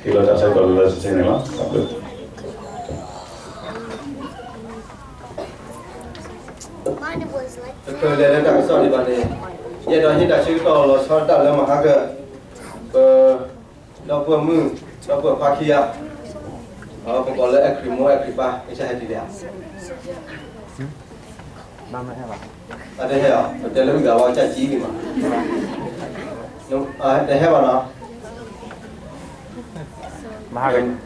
ဟ့ၣ်လီၤတၢ်ဆၢကတီၢ်လၢလၢဆ့ဆ့န့ၣ်လီၤ. ပကလဲၤလၢတၢ်ကစီၣ်ဒံးဘၣ်န့ၣ်, ယအဲၣ်ဒိးဟ့ၣ်တၢ်ဆၢကတီၢ်လီၤဆီဒၣ်တၢ်လၢမဟါကၢ, ပ ဒီပုၢ်ဝဲၢ်မုၣ် ဒီပုၢ်ဝဲၢ်ခွါခံဂၤ, ပကိးလၢအဲၣ်ခရံာ်မိၢ်အဲၣ်ခရံာ်ပၢ် ကစၢ်ဟဲတုၤလံဧါ. အတဟဲအီၤ ပတဲလၢအုၣ်သးဝဲကစၢ်ကံလံမး, တဟဲဘၣ်နီၤ, မဟါက ဒီး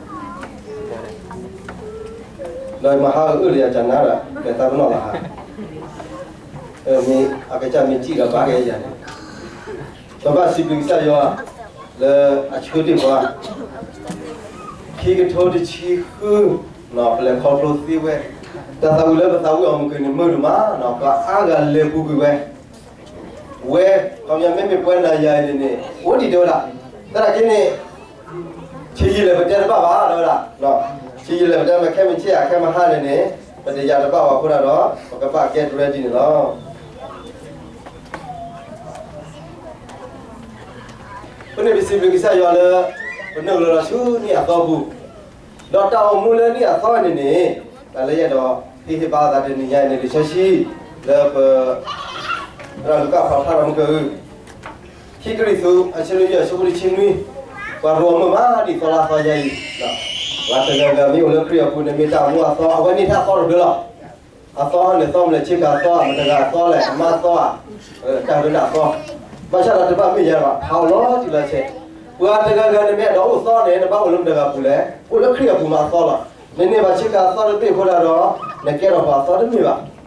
မဟါကအုၣ်လၢယၤကနါဒီး လဲၤသးပနီၣ်လီၤဟါ, မ့ၢ်အကစၢ်မ့ၢ်စံၣ်ဒီးဘၣ်က့ၤယၤန့ၣ်, ပဘၣ်စံးဘျုးကစၢ်ယွၤ လၢအဆှၢတ့ၢ်ပှၤ ခံကထိတဆံဃု, ပလဲၤခီဖျိသ့ဝဲ, တၢ်သးဝံၣ်လၢပသးဝံၣ်အီၤမုၢ်ကနံၤမုၢ်ဒိၣ်မး, ပှၤအါဂၤလဲၤပူၤကွံာ်ဝဲ, ဝဲ ခီပညီမ့မ့ၢ်ပှၤနၤယၤအံၤန့ၣ်န့ၣ် အိၣ်ဒံးတဲဝဲဒၣ်, သနာ်က့န့ၣ် ဆံးယံာ်လဲၣ်ပတဲတဘၣ်ဘၣ် တဲဝဲဒၣ်, ဆံးယံာ်လဲၣ်ပတဲမ့ၢ်ခဲမုၢ်ဆ့ၣ်ဧါ ခဲမုၢ်ဟါန့ၣ်န့ၣ် ပတယာ်တဘၣ်ဘၣ်အဃိဒၣ်ဒီး ပကဘၣ် get ready န့ၣ်လီၤ. အဃိန့ၣ်ပစံးဘျုးကစၢ်ယွၤလၢ ပနုာ်လီၤလီၤဆူနံၣ်အသီပူၤ, ဒီးတၢ်အိၣ်မူလၢနံၣ်အသီန့ၣ်န့ၣ် တၢ်လၢယအဲၣ်ဒိးဟ့ၣ်ဂံၢ်ဟ့ၣ်ဘါအသးတနံၤညါအံၤန့ၣ် လံာ်စီဆှံ လၢပ သရၣ်လူၤကၣ်ဖးဖျါထီၣ်မုၢ်ကၢၢ်အု ခံကရံၣ်သူး အဆၢယဲၢ် အဆၢဖိတဆံနွံ, ပှၤရိၤမုၢ်မးဒ်သိးလၢအသီယါအံၤ, ပှၤတဂၤဂၤမ့ၢ်အိၣ်လၢခရံာ်အပူၤန့ၣ် မ့ၢ်တၢ်မူအသီ အဝဲန့ၣ်တၢ်သီတဖျၢၣ်လီၤ. အသီန့ၣ်သီမနုၤလဲၣ် ဆ့ကၤသီ မတၤတဂၤအသီလဲၣ် အမါသီဧါ, တၢ်ဝဲဒၣ်အသီ, ဘၣ်ဆၣ်ဒီးတဘၣ်မ့ၢ်ယၤဘၣ် ဖးအီၤလီၤတံၢ်လီၤဆဲး, ပှၤတဂၤဂၤန့ၣ်မ့ၢ်အဲၣ်ဒိးအိၣ်သီန့ၣ် နဘၣ်အိၣ်လၢမတၤတဂၤအပူၤလဲၣ် အိၣ်လၢခရံာ်အပူၤမးအသီလီၤ. နန့ၢ်ဘၣ်ဆ့ကၤအသီတဘ့ၣ်အဃိဒၣ်ဒီး နကဲထီၣ်ပှၤအသီတမ့ၢ်ဘၣ်.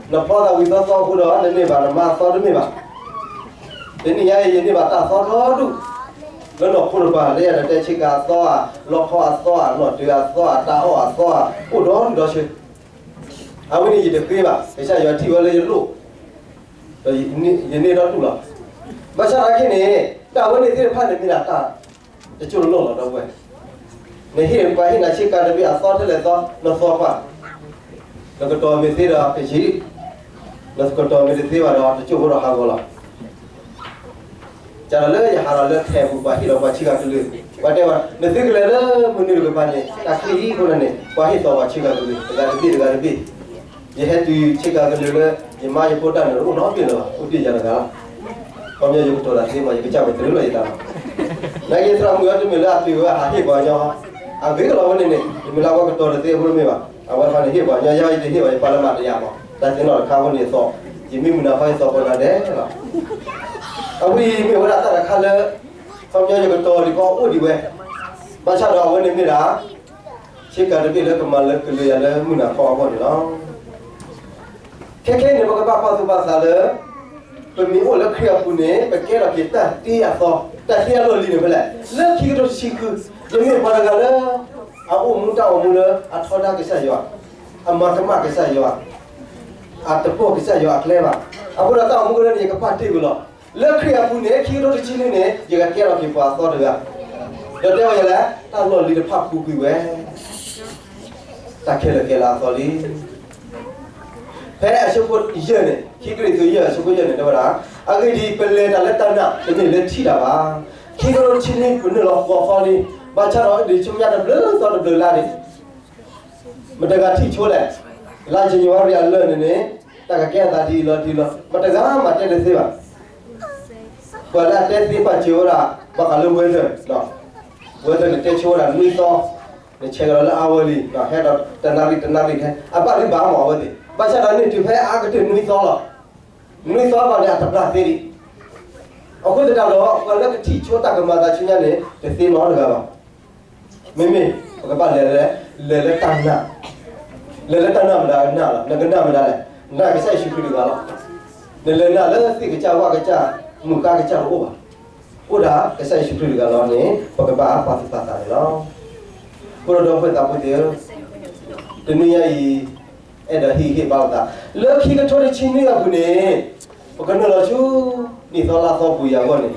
နဖျီသးဝံၤသီသီအဃိဒီး နန့ၢ်ဘၣ်နမါအသီတမ့ၢ်ဘၣ်. တနံၤညါအံၤ ယန့ၢ်ဘၣ်တၢ်သီဒီဒူၣ် လၢနီၢ်ခိတကပၤ လၢယအဲၣ်ဒိးတဲဆ့ကၤအသီဧါ, လီခီအသီဧါ, နီၢ်ဒွးအသီဧါ, တၢ်အီၣ်အသီဧါ, အိၣ်ဒီဒူၣ်ဒီဆၢ. အဝဲန့ၣ်ယတဃ့ဘၣ်, ကစၢ်ယွၤထံၣ်ဝဲလၢယလိၣ်, ဒီးယန့ၢ်ဒီဒူၣ်လီၤ. ဘၣ်ဆၣ်သနာ်က့န့ၣ် တၢ်ဝဲန့ၣ်သ့ၣ်တဖၣ်န့ၣ်မ့ၢ်ဒၣ်တၢ် တစိၢ်တလီၢ်လီၤ ဒီပုၢ်ဝဲၢ်, နဟ့ၣ်ပှၤဟ့ၣ်နၤဆ့ကၤတဘ့ၣ်အသီထဲလဲၣ်သီ နသီကွၢ်, နကတီၤမ့ၢ်သ့ဒီးကယံာ်, နကတီၤမ့ၢ်တသ့ဘၣ်ဒီး တစိၢ်ဖိဒီးဟးဂီၤလီၤ. ကဒီးလၢယဟးဒီးလၢထဲးပူၤ ပှၤဟ့ၣ်လီၤပှၤဆ့ကၤကလုာ်, ပှၤတဲဝဲ နသုကလဲၤလၢမနုၤတကပၤန့ၣ် တၢ်ချံအံၤအဃိန့ၣ် ပှၤဟ့ၣ်သီပှၤဆ့ကၤကလုာ် တဂၤတဘ့ၣ်တဂၤတဘ့ၣ်, ယဟဲတုၤဆ့ကၤကလုာ်လၢ ယမါယဖိတၢ်န့ၣ် အိၣ်နီတဘ့ၣ်လၢၤဘၣ်, အိၣ်တ့ၢ်ယၤတဂၤလီၤ. ခီပညီယကတီၤတၢ်သ့မး ယကစၢ်ပတြၢၤလီၤယသးလီၤ. နာ်က့သရၣ်မုၣ်အီၤတမ့ၢ်လၢအပျံၤဝဲအဟ့ၣ်ပှၤကညီ, အဂ့ၤကလီၤဝဲန့ၣ်န့ၣ် ယမ့ၢ်လၢအဝဲကတီၤတသ့အဃိတမ့ၢ်ဘၣ်, အဝဲခီန့ၣ်ဟ့ၣ်ပှၤကညီ ယၤယတဟ့ၣ်ဘၣ် ယပာ်လၢမၤတယာ်မး, တၢ်သ့ၣ်နီၣ်တခါအဃိန့ၣ်သီ, ယမ့ၢ်မုၢ်နၤခီယသီပှၤနၤဒဲးလီၤ. အဝဲအံၤမ့ၢ်ဝဲဒၣ်တၢ်တခါလၢ ခီပညီယကတီၤဒံးကီအိၣ်ဒံးဝဲ, ဘၣ်ဆၣ်ဒီးအဝဲန့ၣ်မ့ၢ်ဒၣ် ဆ့ကၤတဘ့ၣ်လၢကမၤလၢကလုာ်ယၤလၢမုၢ်နၤခီအဂီၢ်န့ၣ်လီၤ. ခဲခဲအံၤန့ၣ် ပကဘၣ်ပာ်သူၣ်ပာ်သးလၢ ပမ့ၢ်အိၣ်လၢခရံာ်အပူၤန့ၣ် ပကဲထီၣ်က့ၤတၢ်တ့အသီ, တၢ်တ့အလီၢ်လံၤန့ၣ်ဖဲလဲၣ်, လၢခံကထိတဆံဃု, ယမ့ၢ်ပှၤတဂၤလၢ အအိၣ်မူတၢ်အိၣ်မူလၢအထီဒါကစၢ်ယွၤ, အမၤကမၣ်ကစၢ်ယွၤ, အတပိာ်ကစၢ်ယွၤအကျဲဘၣ်. အဃိဒီးတၢ်အိၣ်မူကရၢန့ၣ် ယကပာ်တ့ၢ်ကွံာ်လီၤ. လၢခရံာ်အပူၤန့ၣ် ခံကထိတဆံနွံန့ၣ် ယကကဲထီၣ်က့ၤပှၤအသီတဂၤ, ဒီးတဲဝဲယၤလဲၣ်, တၢ်လီၢ်လံၤတဖၣ်ပူၤကွံာ်ဝဲ တၢ်ခဲလၢာ်ကဲလၢအသီလံ. ဖဲအဆၢဖိယဲၢ်န့ၣ်, ခံကရံၣ်သူးယဲၢ်အဆၢဖိယဲၢ်န့ၣ် တဲဝဲဒၣ်, အဂ့ၢ်ဒ်အံၤ, ပလဲၤတၢ်လၢတၢ်နာ် တမ့ၢ်လၢထံၣ်တၢ်ဘၣ်. ခံကထိတဆံနွံ ပနုာ်လီၤဃိးသီလံ, ဘၣ်ဆၣ်ဒီးဒ်ဆူညါတဘျုးသီတဘျုးလါန့ၣ် မတၤဂၤထံၣ်ဆိလဲၣ်, လါယနူၤအါရံၤအလၢာ်န့ၣ်န့ၣ် တၢ်ကကဲအသးဒ်အံၤလီၤဒ်အံၤလီၤ, မတၤဂၤမးတဲတသ့ဘၣ်. ပှၤလၢအတဲသ့ပာ်စၢၤဝဲဒၣ် ဘၣ်ဃးလၢ weather, weather န့ၣ်တဲဆိဝဲဒၣ်နွံသီ, နဆဲးကဒီးလၢ hourly, ဟဲဒီးတနၣ်ရံၣ်တနၣ်ရံၣ်ဟဲ, အဘၣ်ဒံးဘၣ်မးအဝဲသ့ၣ်, ဘၣ်ဆၣ်ဒီးန့ၢ်တုၤဖဲအါကတၢၢ်နွံသီလီၤ. နွံသီဘၣ်န့ၣ် အတပျၢ်သ့ဒံး. အဃိသတးဒီး ပှၤလၢကထံၣ်ဆိတၢ်ကမၤအသးဆူညါန့ၣ် တသ့နီတဂၤဘၣ်. မ့မ့ၢ် ပကဘၣ်လဲၤလၢ လဲၤလၢတၢ်နာ်, လဲၤလၢတၢ်နာ်မတၤနာ်လီၤ, နကနာ်မတၤလဲၣ်, နာ်ကစၢ်ယ့ၣ်ၡူးခရံာ်တဂၤလီၤ. နလဲၤနာ်လၢသ့ၣ်ကစၢ်ဝၣ်ကစၢ် မုၢ်ဃါကစၢ်တအိၣ်ဘၣ်, အိၣ်ဒၣ်ကစၢ်ယ့ၣ်ၡူးခရံာ်တဂၤလီၤန့ၣ် ပကဘၣ်ပာ်သူၣ်ပာ်သးန့ၣ်လီၤ. အဃိဒီးဒီပုၢ်ဝဲၢ်သးဖိသ့ၣ်ဧၢ, တနံၤညါအံၤ အဲၣ်ဒိးဟ့ၣ်ဂံၢ်ဟ့ၣ်ဘါလိာ်သး, လၢခံကထိတဆံနွံအပူၤန့ၣ် ပကနုာ်လီၤဆူ နံၣ်သီလါသီပူၤယၤအဂီၢ်န့ၣ်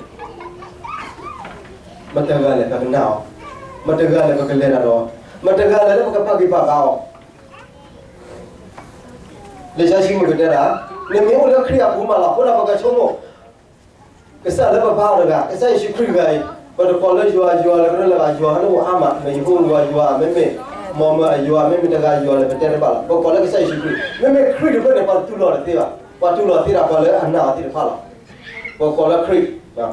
မတၤဂၤလဲၣ်ပကနာ်အီၤ, မတၤဂၤလဲၣ်ပကလဲၤတၢ်ဒီး, မတၤဂၤလဲၣ်လၢပကပာ်ဂံၢ်ပာ်ဘါအီၤ. လံာ်စီဆှံမ့ၢ်ကတဲဒၣ်, နမ့ၢ်အိၣ်လၢခရံာ်အပူၤမးလီၤ. အဃိဒီးပကဆိကမိၣ် ကစၢ်လၢပဘါအီၤတဂၤ, ကစၢ်ယ့ၣ်ၡူးခရံာ်တဂၤအံၤ ပတကိးလၢယွၤ ယွၤလၢကရၢလၢၤဘၣ်, ယွၤဟးလၢအိၣ်အါမး, မ့ၢ်ယဟိဝၤယွၤ, မ့မ့ၢ် မီၢ်မၢအယွၤ, မ့မ့ၢ်တဂၤယွၤလၢပတဲတဘၣ်လီၤ. ပကိးလၢကစၢ်ယ့ၣ်ၡူးခရံာ်, မ့မ့ၢ်ခရံာ်တဖျၢၣ်န့ၣ် ပှၤတူၢ်လိာ်တသ့ဘၣ်, ပှၤတူၢ်လိာ်သ့ဒၣ်ပှၤလၢအနာ်အီၤသ့ၣ်တဖၣ်လီၤ. ပကိးလၢခရံာ်,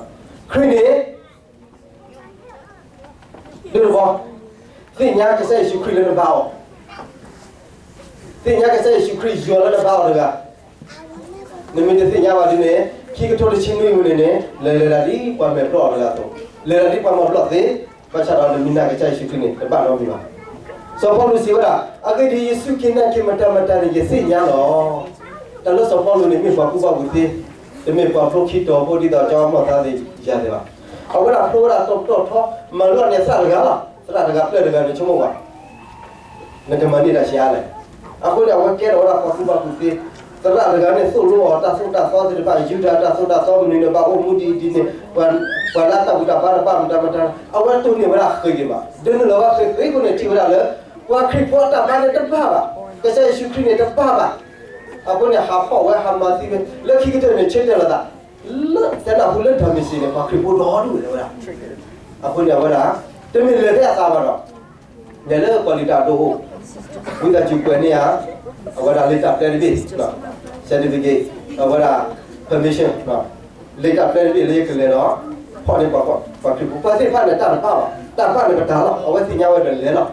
ခရံာ်န့ၣ် ဒိၣ်တဘီ, သ့ၣ်ညါကစၢ်ယ့ၣ်ၡူးခရံာ်လၢနဘါအီၤ, သ့ၣ်ညါကစၢ်ယ့ၣ်ၡူးခရံာ်ယွၤလၢနဘါအီၤတဂၤ, နမ့ၢ်တသ့ၣ်ညါဘၣ်ဒ်န့ၣ်, ခံကထိတဆံနွံအပူၤန့ၣ်န့ၣ်, လဲၤလဲၤဒၣ်ဒ်ပှၤမဲာ်ဘျီၣ်လၢအသိး, လဲၤဒၣ်ဒ်ပှၤမဲာ်ဘျီၣ်သ့, ဘၣ်ဆၣ်ဒီးနမ့ၢ်နာ်ကစၢ်ယ့ၣ်ၡူးခရံာ်န့ၣ် တဘၣ်နီတမံၤဘၣ်. စီၤပီလူးစံးဝဲဒၣ်, အဂ့ၢ်ဒ်အံၤ, ယစူၢ်က့ၤနာ်က့ၤမတၤမတၤန့ၣ် ယသ့ၣ်ညါလီၤ. တၢ်လၢစီၤပီလူးန့ၣ်မ့ၢ်ပှၤကူၣ်ဘၣ်ကူၣ်သ့, တမ့ၢ်ပှၤဖျိခံတီၤဖိဒ်သိးကၠီမီၢ်သါသ့ၣ်ယၤသ့ၣ်ဘၣ်. အဝဲဒၣ်ဖျိဝဲဒၣ်တီၤပတီၢ်ထီ, မၤလိန့ၢ်သရၣ်တဂၤလီၤ, သရၣ်တဂၤပျဲၢ်တဂၤန့ၣ် ဆိကမိၣ်ဘၣ် နကမၤန့ၢ်တၢ်ဆံးအါလဲၣ်. အဃိန့ၣ် အဝဲကဲထီၣ်ဝဲဒၣ်ပှၤကူၣ်ဘၣ်ကူၣ်သ့, သရၣ်တဂၤန့ၣ်သိၣ်လိအီၤတၢ်သိၣ်တၢ်သီသ့ၣ်တဖၣ်, ယူဒၤတၢ်သိၣ်တၢ်သီမနုၤန့ၣ် ဘၣ်အိၣ်မူဒ်အံၤဒ်န့ၣ်, ပှၤလၢအတၢ်ဘူၣ်တၢ်ဘါတဘၣ်မတၤမတၤ, အဝဲတိၢ်န့ၢ်ဝဲဒၣ်ဃ့က့ၤဘၣ်, ဒုးနုာ်လီၤဝဲဃ့ဃ့အဃိန့ၣ် ထံၣ်ဝဲဒၣ်လၢ ပှၤခရံာ်ဖိအတၢ်ဘါန့ၣ်တဘၣ်ဘၣ်, ကစၢ်ယ့ၣ်ၡူးခရံာ်န့ၣ်တဘၣ်ဘၣ်. အဃိန့ၣ် ဟးဖီၣ်ဝဲ ဟးမၤသံဝဲ, လၢခံကတၢၢ်န့ၣ် ဆၢတဲာ်လီၤသး လၢတဲနၢ်ဟူလၢဒၤမ့းစ့းန့ၣ် ပှၤခရံာ်ဖိဒီဒူၣ်ဝဲဒၣ်. အဃိန့ၣ် အဝဲဒၣ် တမ့ၢ်လဲၤဖဲအသးဘၣ်ဒီး လဲၤလၢပှၤလုၢ်တၢ်အဒိၣ်အိၣ်, ဝံသးစူၤကွဲးန့ၢ်ဧါ, အဝဲဒၣ်လံာ်တၢ်ပျဲတဘ့ၣ်, certificate, အဝဲဒၣ် permission, လံာ်တၢ်ပျဲတဘ့ၣ်လၢယကလဲၤဒီး ဖီၣ်န့ၢ်ပှၤခရံာ်ဖိ, ပှၤသ့ၣ်တဖၣ်န့ၣ် တၢ်တဘၣ်ဘၣ်, တၢ်ဘၣ်န့ၣ်ပတၢ်လီၤ, အဝဲသ့ၣ်ညါဝဲဒီးလဲၤလီၤ.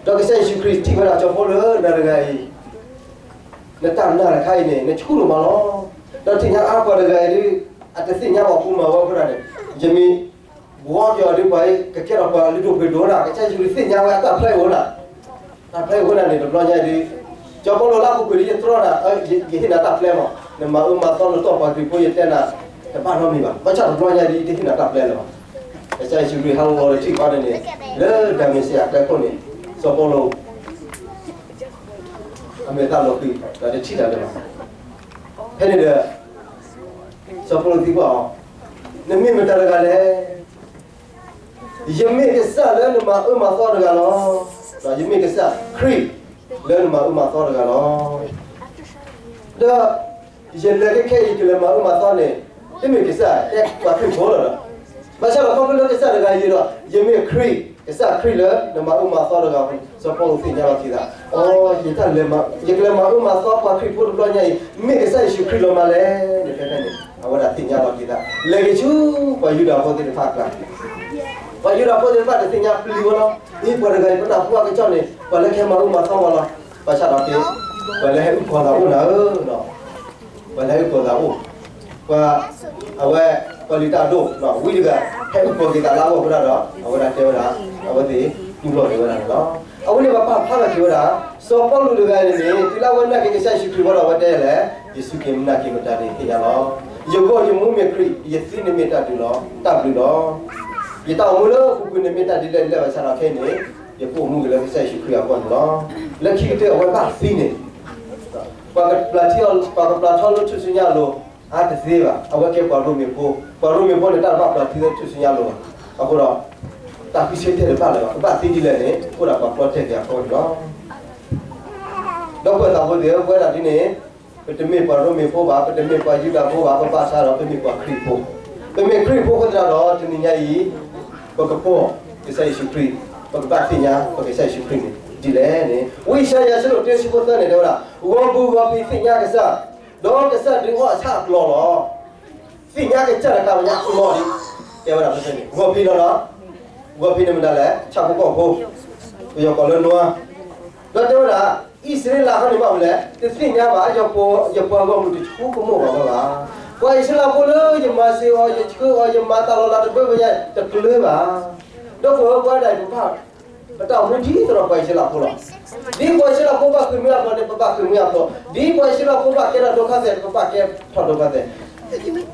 ဒီးကစၢ်ယ့ၣ်ၡူးခရံာ်ထံၣ်ဝဲဒၣ်စီၤပီလူးလၢနၤတဂၤအံၤ, နတၢ်နာ်တခါအံၤန့ၣ် နဆူၣ်ဒိၣ်မးလီၤ. ဒီးထံၣ်ညါအါပှၤတဂၤအံၤဒ် အတသ့ၣ်ညါပှၤကူမၤဝဲအဃိဒၣ်န့ၣ်, ယမ့ၢ် ဘှီက့ၤအီၤဒ်ပှၤအံၤ ကကဲထီၣ်ပှၤလုၢ်ဒိၣ်ပှ့ၤဒိၣ်ဝဲဒၣ်, ကစၢ်ယ့ၣ်ၡူးခရံာ်သ့ၣ်ညါဝဲအတၢ်ဖျါအံၤအိၣ်ဒၣ်, တၢ်ဖျါအံၤအိၣ်ဒၣ်န့ၣ် တဘျီညါအံၤဒ် စီၤပီလူးလၢအပူၤကွံာ်ဒ်ယတြီနၤ, ယဟ့ၣ်နၤတၢ်ပျဲမး, နမၤအၢမၤသီနတီၢ်ပှၤခရံာ်ဖိယတဲနၤ, တဘၣ်နီတမံၤဘၣ်, ဘၣ်ဆၣ်တဘျီညါအံၤဒ် ယတဟ့ၣ်နၤတၢ်ပျဲလၢၤဘၣ်. ကစၢ်ယ့ၣ်ၡူးခရံာ်ဟးလီၤလၢထံကီၢ်န့ၣ်န့ၣ်, လၢဒၤမ့းစ့းအကျဲခိၣ်န့ၣ်, စီၤပီလူး အမဲာ်သးလီၤကွံာ် ဒီးတထံၣ်တၢ်လၢၤဘၣ်. ဖဲန့ၣ်ဒီး စီၤပီလူးသံကွၢ်အီၤ, နမ့ၢ်မတၤတဂၤလဲၣ်. ယမ့ၢ်ကစၢ်လၢနမၤအၢမၤသီတဂၤလီၤ. ယမ့ၢ်ကစၢ်ခရံာ်လၢနမၤအၢမၤသီတဂၤလီၤ. ဒီး ယလဲၤခဲခဲအံၤ ယကလဲၤမၤအၢမၤသီန့ၣ်, တမ့ၢ်ကစၢ်, တဲပှၤခရံာ်ဖိလီၤဒီး, ဘၣ်ဆၣ်ဒီးခီဖျိလၢကစၢ်တဂၤအံၤဒီး ယမ့ၢ်ခရံာ်, ကစၢ်ခရံာ်လၢနမၤအၢမၤသီတဂၤအဃိ, စီၤပီလူးသ့ၣ်ညါလီၤက့ၤသး, အိ, ယကလဲၤမၤအၢမၤသီပှၤခရံာ်ဖိတဘျီညါအံၤ, မ့ၢ်ကစၢ်ယ့ၣ်ၡူးခရံာ်လီၤမးလဲၣ်န့ၣ်, ဖဲဖဲန့ၣ် အဝဲဒၣ်သ့ၣ်ညါလီၤက့ၤသး, လဲၤက့ၤဆူပှၤယူဒၤဖိသ့ၣ်တဖၣ်အကျါ, ပှၤယူဒၤဖိသ့ၣ်တဖၣ်တသ့ၣ်ညါပျံၤဝဲလီၤ. အ့ ပှၤတဂၤအံၤပနၢ်ဟူအကစီၣ်န့ၣ် ပှၤလၢကဟဲမၤအၢမၤသီဝဲလီၤ. ဘၣ်ဆၣ်ဒီးက့ၤ ပှၤလၢဟဲအုၣ်ကီၤသးအိၣ်နၤဧၢ, ပှၤလၢဟဲအုၣ်ကီၤသးအိၣ်, ပှၤ, အဝဲ, ပှၤလုၢ်တၢ်အဒိၣ်, ဝံတဂၤ, ဟဲအုၣ်ကီၤက့ၤသးလၢအဂီၢ်ဝဲဒၣ်ဒီး အဝဲဒၣ်တဲဝဲဒၣ်, အဝဲသ့ၣ်တူၢ်လိာ်က့ၤဝဲဒၣ်န့ၣ်လီၤ. အဝဲန့ၣ်ပှၤပာ်ဖျါထီၣ်က့ၤဝဲဒၣ်, စီၤပီလူးတဂၤအံၤန့ၣ်န့ၣ် တုၤလၢအဝဲနာ်က့ၤကစၢ်ယ့ၣ်ၡူးခရံာ်ဝံၤဒီး အဝဲတဲလဲၣ်, ယစူၢ်က့ၤနာ်က့ၤမတၤန့ၣ်သ့ၣ်ညါလီၤ. ယဂီၢ်ယမူမ့ၢ်ခရံာ်, ယသံန့ၣ်မ့ၢ်တၢ်ဘျုးလီၤ, တၢ်ဘျုးလီၤ. ယတၢ်အိၣ်မူလၢအပူၤကွံာ်န့ၣ်မ့ၢ်တၢ်ဒ်လဲၣ်ဒ်လဲၣ်ဘၣ်ဆၣ်ဒီးခဲအံၤန့ၣ်, ယကအိၣ်မူက့ၤလၢကစၢ်ယ့ၣ်ၡူးခရံာ်အဂီၢ်န့ၣ်လီၤ. လၢခံကတၢၢ်အဝဲဘၣ်သံန့ၣ် ပှၤကပျၢ်ထံ, ပှၤကပျၢ်ထီလၢထူၣ်စုညါအလိၤ, အါတသ့ဘၣ်, အဝဲကဲပှၤရိမ့ၤဖိ, ပှၤရိမ့ၤဖိန့ၣ်တၢ်တဘၣ်ပျၢ်ထံလၢထူၣ်စုညါအလိၤဘၣ်. အဃိဒီး တၢ်ဃုဆၢထၢၣ်တဘၣ်လၢၤဘၣ်, ကဘၣ်သံဒ်လဲၣ်န့ၣ် အိၣ်ဒၣ်ပှၤကျီတဲာ်က့ၤအဃိန့ၣ်လီၤ. ဒီပုၢ်ဝဲၢ်သးဖိသ့ၣ်ဧၢ, ပဝဲဒၣ်ဒ်န့ၣ်, ပတမ့ၢ်ပှၤရိမ့ၤဖိဘၣ်, ပတမ့ၢ်ပှၤယူဒၤဖိဘၣ်, ပဘၣ်ဆါဒီးပမ့ၢ်ပှၤခရံာ်ဖိ, ပမ့ၢ်ခရံာ်ဖိအဃိသတးဒီး တနံၤညါအံၤ ပကပိာ်ကစၢ်ယ့ၣ်ၡူးခရံာ်, ပကဘၣ်သ့ၣ်ညါပကစၢ်ယ့ၣ်ၡူးခရံာ်န့ၣ်ဒ်လဲၣ်န့ၣ်, ဝံယၡါယၤအဆၢဒိၣ်တဆံသၢန့ၣ် တဲဝဲဒၣ်, ဂီၤပူၤဂီၤဖံးသ့ၣ်ညါကစၢ်, ဒီးကစၢ်ဒုးအီၣ်အဆၣ်အကျီလီၤ. သ့ၣ်ညါကစၢ်တခါညါအကျီဒံး, တဲဝဲဒၣ်ဖဲန့ၣ် ဂီၤဖံးလီၤလီၤ. ဂီၤဖံးန့ၣ်မတၤလဲၣ်, ဆၣ်ဖိကီၢ်ဖိ, ပယီၤကိးလၢနွါ, ဒီးတဲဝဲဒၣ်, အံၣ်စရ့လးဟီန့ၣ်ဘၣ်မနုၤလဲၣ်, တသ့ၣ်ညါဘၣ်, ယပှၤဂီၢ်မုၢ်တဆိကမိၣ်ဘၣ်ဝဲဘၣ်. ပှၤအံၣ်စရ့လးဖိလၢယမၤစၢၤအီၤ, ယဆှၢအီၤ, ယမၤတၢ်လီၤလးတဘျီညါ တကျၢၤဘၣ်. ဒီးပဝဲဒၣ်အံၤ ပဘၣ် ပတၢ်အိၣ်မူဒ်သိးဒီးပှၤအံၣ်စရ့လးဖိလီၤ. ဒ်ပှၤအံၣ်စရ့လးဖိဘၣ်ဃ့ၢ်မှံဟးဖျိးန့ၣ် ပဘၣ်ဃ့ၢ်မှံဟးဖျိး, ဒ်ပှၤအံၣ်စရ့လးဖိဘၣ်ကဲထီၣ်ဒိၣ်ခါသဲး ပဘၣ်ကဲထီၣ်ဒိၣ်ခါသဲး,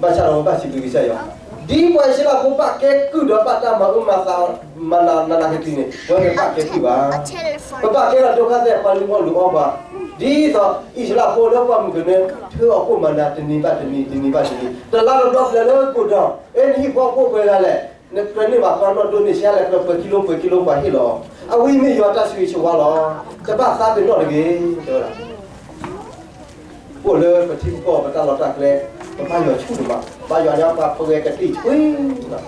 ဘၣ်ဆၣ်ဒီးပဘၣ်စံးဘျုးကစၢ်ယွၤ, ဒ်ပှၤအံၣ်စရ့လးဖိဘၣ်ကဲကုၢ်ဒီးဘၣ်တၢ်မၤအၢမၤသီ မၤနးနးနးကတံၤန့ၣ် ပဝဲပဘၣ်ကဲကုၢ်ဘၣ်. ပဘၣ်ကဲထီၣ်ဒိၣ်ခါသဲး ပှၤလုၢ်အီၣ်လုၢ်အီပှၤ, ဒ်သိးအံၣ်စရ့လးဖိလၢပှၢ်မုၢ်ကနၢ ထၢအီၣ်ကိၣ်မၤနၤ တနံၤဘၣ်တနံၤ တနံၤဘၣ်တနံၤ, တလါတဘျီပျဲလၢကိၣ်ဒီး, အ့ နဟံၣ်ဖိဃီဖိပှဲၤဂၤလဲၣ်, နကြၢးန့ၢ်ဘၣ်ပှၤနီၢ်ဒိၣ်န့ၢ်ဆံးလဲၣ်, ကြၢးပှဲၤခံလိပှဲၤခံလိပှၤဟ့ၣ်လီၤအီၤ, အဝဲမ့ၢ်ယွၤတၢ်ဆိၣ်ဂ့ၤဆိၣ်ဝါလီၤ. တဘၣ်သးပ့ၤနီၣ်တဂ့ၤ, တဲဝဲဒၣ် အိၣ်လၢပထံပကီၢ်ပတၢ်လီၢ်တၢ်ကျဲ, ပဘၣ်ယွၤဆူၣ်ဒိၣ်မး, ဘၣ်ယွၤညါပှၤပှဲၤကတံၢ်ဆှံလီၤ.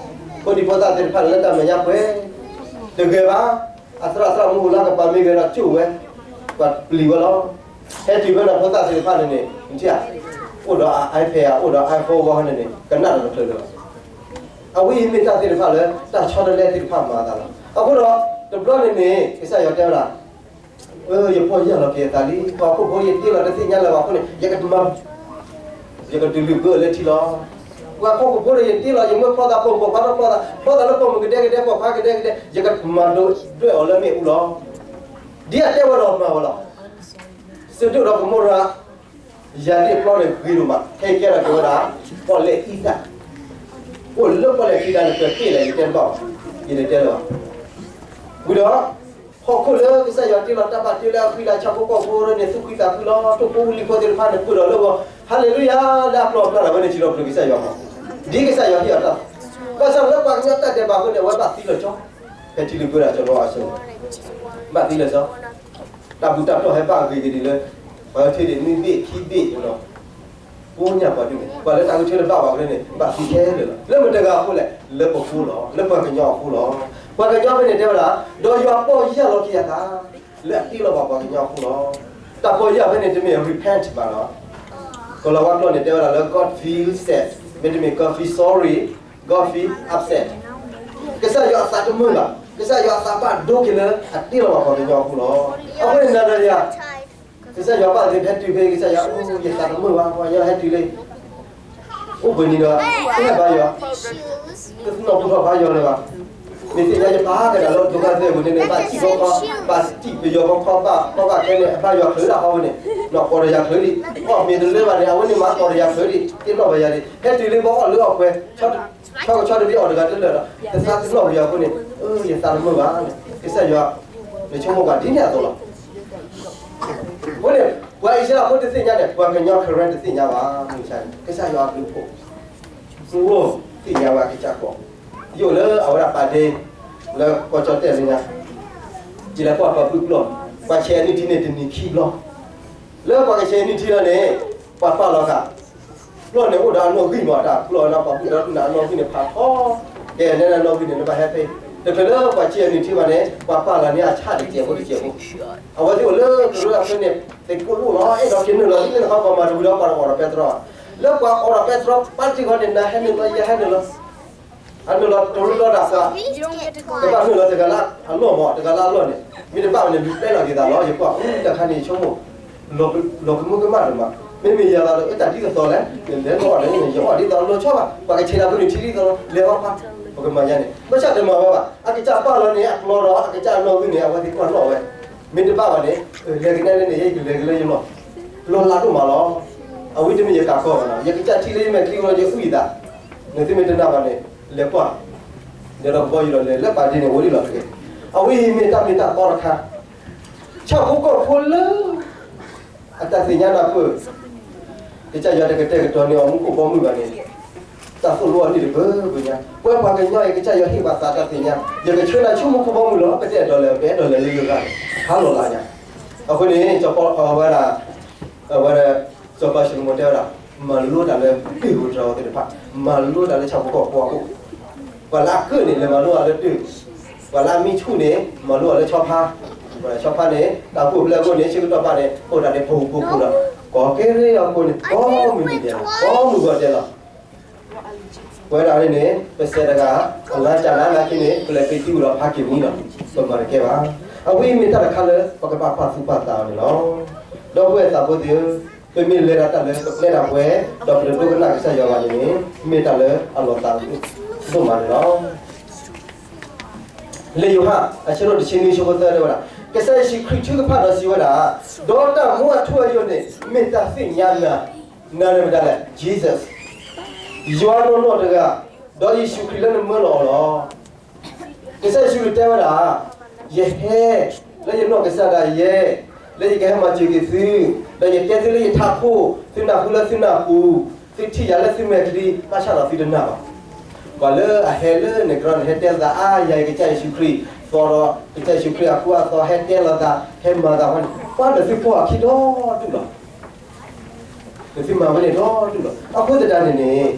ဖိဒံဖိသၣ်သ့ၣ်တဖၣ်န့ၣ်လၢတၢ်မဲာ်ညါပှဲၤ, တဂ့ၤဘၣ်, အသရၣ်သရၣ်မုၣ်အိၣ်လၢကပၤမ့ၢ်ဂ့ၤဒီးကၠိၣ်ဝဲ, ပှၤပျံၤဝဲလီၤ. ဟဲတုၤဖဲန့ၣ်ဖိသၣ်သ့ၣ်တဖၣ်န့ၣ်န့ၣ် နထံၣ်ဧါ, အိၣ်ဒီး iPad ဧါ, အိၣ်ဒီး iPhone ဝဲန့ၣ်န့ၣ် ကနၣ်တချုးလၢၤဘၣ်. အဝဲအံၤမ့ၢ်တၢ်သ့ၣ်တဖၣ်လၢ တၢ်ဆီတလဲသ့ၣ်တဖၣ်မၤအသးလီၤ. အဃိဒီး တဘျီန့ၣ်န့ၣ် ကစၢ်ယွၤတဲဝဲဒၣ်, ယပီၢ်ယၢ်လီၤက့ၤအသးလံ, ပှၤဟီၣ်ခိၣ်ဖိယတ့လီၤတသ့ၣ်ညါလၢၤဘၣ်အဃိန့ၣ် ယကမၤ ယကတုၤလုာ်ဘၢအီၤလၢထံလီၤ. ပှၤဟီၣ်ခိၣ်ဖိန့ၣ်ယတ့လီၤ, ယမၢဖျီသးပိာ်မုၣ် ပိာ်ခွါထီၣ်ဖျီသး, ဖျီသးလၢပိာ်မုၣ်ကဒဲကဒဲ ပိာ်ခွါကဒဲကဒဲ, ယကမၤဒိးဒွဲၣ်အီၤလၢမ့ၣ်အူလီၤ. ဒ်အတဲဝဲဒီးမၤဝဲလီၤ. စဒိၣ်ဒီးကမိရၤ ယၤဒ်အပျီန့ၣ်ဂ့ၤဒိၣ်မး, ဟဲကဲထီၣ်က့ၤဝဲဒၣ် ပီၣ်လဲၣ်အံသၣ်, အိၣ်လၢပီၣ်လဲၣ်ခံတၢ်န့ၣ် ပှဲၤတ့ၢ်လဲၣ် ယတဲတဘၣ်ဘၣ်, ယတတဲလၢၤဘၣ်. ဝံၤဒီး ဟီၣ်ခိၣ်လၢကစၢ်ယွၤတ့လီၤတၢ်ဘၣ်တ့လၢအဃံလၤ ဆၣ်ဖိကီၢ်ဖိန့ၣ် သူၣ်ဖှံသးဖှံလီၤ, တိၢ်ဖိဝံၤလံၤဖိသ့ၣ်တဖၣ်န့ၣ် ပှဲၤဒီးလၢဂီၤ, ဟါလ့လူယၤ, လၢအပျီအပျၢ်လီၤဝဲန့ၣ် စံးထီၣ်ပတြၢၤကစၢ်ယွၤမး, ဒ်ကစၢ်ယွၤဟ့ၣ်အီၤတၢ်, ဘၣ်ဆၣ်လၢပှၤကညီတၢ်ဒဲးဘးအဃိန့ၣ် အဝဲဘၣ်သံလီၤကၠီ, ဖဲထံလုၢ်ပှဲၤဒၣ်ကၠီလီၤအဆၢ, ဘၣ်သံလီၤကၠီ, တၢ်ဘူၣ်တၢ်တီၢ်ဟဲဘၣ်ဂ့ၤဂ့ၤဒ်လၢ ပှၤထံဒံးနွံဘ့ၣ်ခံဘ့ၣ်ဒီး ကိးညၣ်ပှၤဒ်န့ၣ် ပှၤလၢတၢ်ဂုာ်ထံလၢဘၣ်ဝဲန့ၣ် ဘၣ်သံခဲလၢာ်လီၤ. လၢမတၤတဂၤအဃိလဲၣ်, လၢပဃိလီၤ, လၢပှၤကညီအဃိလီၤ. ပှၤကညီဖဲန့ၣ်တဲဝဲဒၣ်, ဒီးယွၤပီၢ်ယၢ်လီၤက့ၤအသး လၢအတ့လီၤဘၣ်ပှၤကညီအဃိလီၤ. တၢ်ပီၢ်ယၢ်ဖဲန့ၣ် တမ့ၢ် repent ဘၣ်လီၤ. ကလၤဝါကျိာ်န့ၣ်တဲဝဲဒၣ်လၢ God feel sad, မ့တမ့ၢ် God feel sorry, God feel upset. ကစၢ်ယွၤအသးတမုာ်ဘၣ်, ကစၢ်ယွၤအသးဘၣ်ဒိက့ၤလၢအတ့လီၤဘၣ်ပှၤကညီအဃိလီၤ. အဃိန့ၣ်နၤဒီးယၤ ကစၢ်ယွၤဘၣ်သ့ၣ်ဖဲတုၤဖဲ ကစၢ်ယွၤ, ယသးတမုာ်ဘၣ်, ပှၤကညီဟဲတုၤလံ, အိၣ်ဘှံးနံၤဒီး တဟဲဘါယွၤ, တသ့ၣ်နီၣ်ထီၣ်ဘါယွၤလၢၤဘၣ်. မ့ၢ်သ့ၣ်ညါယပာ်ကဒၣ်လၢဒိကါသဲပူၤန့ၣ်န့ၣ် ဘၣ်စံၣ်ဘီခီ, ဘၣ်စံၣ်ပယီၤဘီခီ, ဘၣ်ခီဘၣ်ခဲန့ၣ် အဘါယွၤချုးဒၣ်ဟီဝဲန့ၣ်, နီၢ်ကီၢ်ဒီးယၤချုးဒံး, အီၣ်မ့ၤတလၢဘၣ်န့ၣ် အဝဲန့ၣ်မၤကီၢ်ဒီးယၤချုးဒံး, သ့ၣ်နီၣ်ဘၣ်ယၤဒံး, ဟဲတုၤလံဘီအီၣ်လၢအီၣ်ပှဲၤ, ဆီကဆီတဘ့ၣ်အီၣ်တဂၤတလၢာ်ဒီး တသးသ့ၣ်နီၣ်ဘၣ်ယၤအဃိန့ၣ်, ယသးတမုာ်ဘၣ်, ကစၢ်ယွၤ နဆိကမိၣ်ကွၢ်ဒ်န့ၣ်အသိးလီၤ. အဃိန့ၣ် ပှၤအံၣ်စရ့လးဖိတသ့ၣ်ညါန့ၣ် ပှၤကညီ Karen တသ့ၣ်ညါဘၣ်, မုၢ်ဆါန့ၣ် ကစၢ်ယွၤအဘျုးအဖှိၣ်, သူဝဲသ့ၣ်ညါဝဲအကစၢ်ကီး, ယအိၣ်လၢအဝဲဒၣ်ပာ်ဒ့ လၢကီၢ်ကၠီၣ်တဲၣ်လၢညါ, ယလဲၤကွၢ်ပှၤဘုၣ်ကျီၢ်, ပှၤဆဲးအနံၣ်ထံန့ၣ်တနံၤခံဘျီ, လၢပှၤကဆဲးအနံၣ်ထံလီၤန့ၣ်, ပှၤပာ်လီၤသး ကျီၢ်န့ၣ်အိၣ်ဒီးအနီၣ်ဂံၢ်မး တၢ်ကျီၢ်န့ၣ် ပှၤဘုၣ်ဒီးနအနီၣ်ဂံၢ်န့ၣ်ဖးထီ, ကဲနဲဒၣ်နီၣ်ဂံၢ်န့ၣ် နဘၣ်ဟဲဖဲ, တချုးလၢပှၤဆဲးအနံၣ်ထံဘၣ်န့ၣ် ပှၤပာ်လီၤန့ၢ်အဆၣ်တစဲးဖိတစဲးဖိ, အဝဲသ့ၣ်အိၣ်လၢကရၢအဖၢန့ၣ် သ့ၣ်ကိၣ်လိၣ်လီၤ အဲၣ်ဒိးက့ၤနုာ်လီၤ ဒ်န့ၣ်ခီပှၤမၤတဝံၤဒီးပှၤတအိၣ်ဒီးပဲတြီ, လၢပှၤအိၣ်ဒီးပဲတြီ ပာ်တံၢ်ဃီန့ၣ် နဟဲနုာ်လီၤ ယဟဲနုာ်လီၤ အနုာ်လီၤတရူးဒီးတၢ်သး, ကဘၣ်နုာ်လီၤတဂၤလၢအလီၢ်မး တဂၤလၢအလီၢ်န့ၣ် မ့ၢ်တဘၣ်ဝဲန့ၣ် လူၤပဲလီၤက့ၤသးလီၤ ယကွၢ်အူတၢ်ခါန့ၣ် ယဆိကမိၣ် လီၤကမူကမၣ်ဒိၣ်မး, မ့မ့ၢ်ယၤသးဒီး အတၢ်ဒ်သိးသိးလဲၣ်, လဲၤလီၤန့ၣ် ယအီၣ်ဒ်သိးလီၤဆီဘၣ်, ပှၤကဆဲးတၢ်ဖိန့ၣ်ထံဒ်သိးလီၤ လဲၤအီၣ်ပှၤ, ပကမၤယါန့ၣ် ဘၣ်ဆၣ်တမၤဝဲဘၣ်, အကစၢ်ပာ်လီၤန့ၣ် အကျီဒီး အကစၢ်အနီၣ်ဂံၢ်န့ၣ် အဝဲသ့ၣ်ကွၢ်နီၣ်ဝဲ, မ့ၢ်တဘၣ်ဘၣ်န့ၣ် လဲၤကနဲလၢန့ၣ် ယကလဲၤကလၢယလီၢ်, လီၤလးဒိၣ်မးလီၤ, အဝဲတမ့ၢ်ယကးကီၢ်ဘၣ်နီၤ ယကစၢ်ထံလၢယမဲာ်ချံဝဲ ယအုၣ်ယသး, နသုမ့ၢ်တနာ်ဘၣ်န့ၣ် လဲၤကွၢ်, ဒီးကဘီယူၤဒီးလဲၤလၢပာ်ဒ့န့ၣ် အိၣ်ဒံးလီၤတက့ၢ်, အဝဲအံၤမ့ၢ်တၢ်မ့ၢ်တၢ်တီတခါ, ဆၣ်ဖိကီၢ်ဖိလၢ အတၢ်သ့ၣ်ညါနၢ်ပၢၢ်, ကစၢ်ယွၤတကတဲာ်ကတီၤန့ၢ်အီၤမူခိၣ်ဘီမုၢ်ဘၣ်န့ၣ်, တၢ်သိၣ်လိအီၤန့ၣ်တဘၢဘၢညါ, ပဝဲပှၤကညီအံၤ ကစၢ်ယွၤဟ့ၣ်ပှၤသးတၢ်သ့ၣ်ညါ, ယကဆှၢနၤဆူမူခိၣ်ဘီမုၢ်လီၤ ပတအဲၣ်ဒိးလဲၤ ပအဲၣ်ဒိးလဲၤလၢယဂၤန့ၣ်, ဟါလီၤလးညါ, အဃိန့ၣ် စီၤပီ အဝဲဒၣ် အဝဲဒၣ် စီၤပၤၡလိၤမိၤတဲဝဲဒၣ်, မၤလိတၢ်လၢတၢ်အိၣ်သတးဒီးသ့ၣ်တဖၣ်, မၤလိတၢ်လၢဆၣ်ဖိကီၢ်ဖိအအိၣ်, ပှၤလၢအကၢၣ်န့ၣ် လဲၤမၤလိအီၤလၢတၢ်, ပှၤလၢအမံဆူၣ်န့ၣ် မၤလိအီၤလၢဆီဖါ, ဆီဖါန့ၣ် တၢ်အိၣ်ဖျဲၣ်အဃိန့ၣ် ဆၢကတီၢ်ဘၣ်န့ၣ် အိၣ်ဒၣ်န့ၣ် ပူၤပူၤပူၤဒီး ကီၢ်ကဲရ့အဃိန့ၣ် ကိးမုၢ်နံၤဒဲးလီၤ ကိးမုၢ်ဂီၤဒဲးလီၤ ပဝဲဒၣ်န့ၣ်န့ၣ် ပစဲးတဂၤ အလါကၢ်လၢအလါခံန့ၣ် ပလဲၤပ့ၤသံဝံၤဒီးဖးက့ၤဝံၤလီၤ, ပမၤတကဲဘၣ်. အဝဲအံၤမ့ၢ်တၢ်တခါလၢ ပကဘၣ်ပာ်သူၣ်ပာ်သးအီၤန့ၣ်လီၤ. ဒီပုၢ်ဝဲၢ်သးဖိသ့ၣ်ဧၢ, ပမ့ၢ်လဲၤဒၣ်တၢ်လၢပကျဲဒၣ်ပှဲၤ ဒီးပတဒိကနၣ်ကစၢ်ယွၤဘၣ်န့ၣ်န့ၣ် မ့ၢ်တၢ်လၢအလီၤသးဒိၣ်မးန့ၣ်လီၤ. လံာ်ယိၤဟၣ် အဆၢဒိၣ်တဆံနွံ ဆၢဖိသၢတဲဝဲဒၣ်, ကစၢ်ယ့ၣ်ၡူးခရံာ်ထုကဖၣ်ဒီးစံးဝဲဒၣ်, ဒီးတၢ်မူအထူအယိာ်န့ၣ် မ့ၢ်တၢ်သ့ၣ်ညါနၤ, နၤန့ၣ်မတၤလဲၣ်, Jesus, ယွၤနီၢ်နီၢ်တဂၤ, ဒီးယ့ၣ်ၡူးခရံာ်လၢနမၢလီၤအီၤလီၤ. ကစၢ်ယ့ၣ်ၡူးခရံာ်တဲဝဲဒၣ်, ယဟဲ လၢယနီၢ်ကစၢ်ဒၣ်ယဲ, လၢယကဟဲမၤစၢၤက့ၤသု, ဒီးယတဲသုလၢယထးခိၣ်, သုနၢ်ဟူလၢသုနၢ်ပူၤ, သုထံၣ်ယၤလၢသုမဲာ်ချံ, ဘၣ်ဆၣ်ဒီးသုတနာ်ဘၣ်. ပှၤလၢအဟဲလၢနကရၢန့ၣ် ဟဲတဲလိာ်သး အါယၤအံၤကစၢ်ယ့ၣ်ၡူးခရံာ်, သီဒီးကစၢ်ယ့ၣ်ၡူးခရံာ်အဃူအသီ ဟဲတဲလိာ်သး, ဟဲမၤသးဝဲန့ၣ် ပှၤဒီးသုပှၤအခံဒီဒူၣ်လီၤ. ဒီးသုမၤဝဲန့ၣ်ဒီဒူၣ်လီၤ. အဃိသတးန့ၣ်န့ၣ်